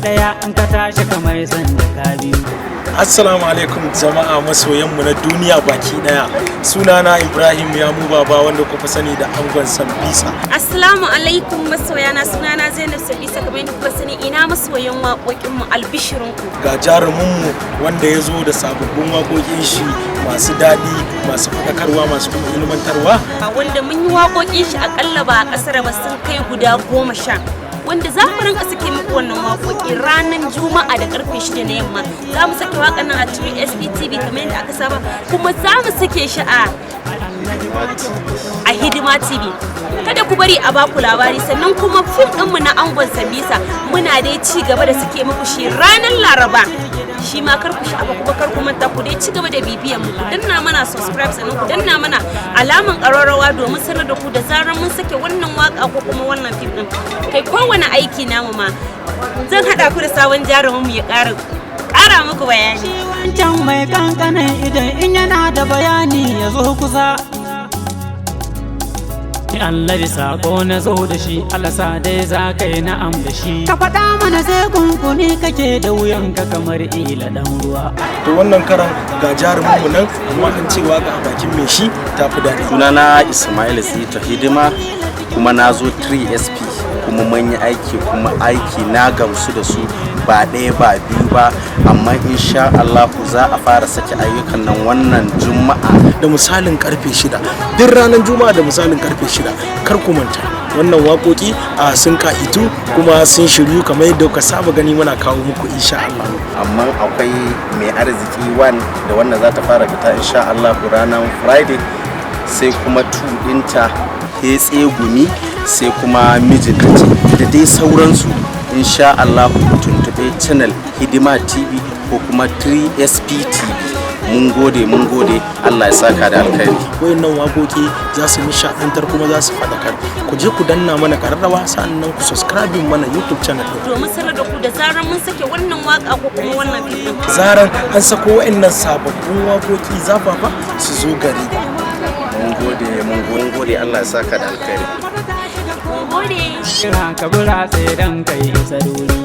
Ɗaya in ka tashi kamar sanda ka biyu. Assalamu alaikum jama'a, masoyanmu na duniya baki daya. Sunana Ibrahim Yamu Baba, wanda kuka sani da Angon Sambisa. Assalamu alaikum masoyana, sunana Zainab Sambisa kamar yadda kuka sani. Ina masoyan waƙoƙin mu, albishirinku. Ga jaruminmu wanda ya zo da sababbin waƙoƙin shi masu daɗi, masu faɗakarwa, masu kuma ilmantarwa. Wanda mun yi waƙoƙin shi akalla ba a ƙasar ba sun kai guda 10, wanda za mu rinka sake muku wannan waƙoƙi ranar Juma'a da karfe 6 na yamma. Za mu sake waƙan nan a 3SP TV kamar yadda aka saba, kuma za mu sake shi a Hidima TV. Kada ku bari a baku labari. Sannan kuma fim ɗinmu na Angon Sambisa muna dai ci gaba da sake muku shi ranar Laraba shi ma. Kar ku sha'afa kuma kar ku manta, ku dai ci gaba da bibiyan mu, ku danna mana subscribe, sannan ku danna mana alaman ƙararrawa domin sanar da ku da zarar mun sake wannan waka ko kuma wannan fim ɗin, kai kowane aiki namu ma. Zan haɗa ku da sabon jarumin mu ya ƙara ƙara muku bayani. Wancan mai kankanin idan in yana da bayani ya zo kusa. Allah da sako na zo da shi, Allah sa dai za ka yi na'am da shi. Ka faɗa mana, sai kunkuni kake da wuyanka kamar ila ɗan ruwa. To, wannan karan ga jaruminmu nan, amma an ce waka a bakin mai shi ta fi daɗi. Sunana Ismail Sito Hidima, kuma na zo 3SP, kuma mun yi aiki, kuma aiki na gamsu da su, ba ɗaya ba biyu ba. Amma insha Allah za a fara sake ayyukan nan wannan Juma'a. Da misalin karfe 6 duk ranar Juma'a, da misalin karfe 6, kar ku manta. Wannan waƙoƙi a sun ka'itu kuma sun shiryu kamar yadda kuka saba gani muna kawo muku, insha Allah. Amma akwai Mai Arziki 1 da wannan za ta fara fita insha Allah ranar Friday, sai kuma 2 ɗinta Hetse Gumi, sai kuma Mijinta Ce, da dai sauransu insha Allah. Ku tuntube channel Hidima TV ko kuma 3SP TV. Mun gode, mun gode, Allah ya saka da alkhairi. Wayannan waƙoƙi za su nishaɗantar kuma za su faɗakar. Ku je ku danna mana ƙararrawa, sannan ku subscribe mana YouTube channel ɗin. Domin sanar da ku da zarar mun sake wannan waka ko kuma wannan fim ɗin. Zaran an sako wayannan sababbin waƙoƙi zafafa, su zo gare ku. Mun gode, mun gode, mun gode, Allah ya saka da alkhairi. Mun gode. Kira ka bura sai dan kai isa duri.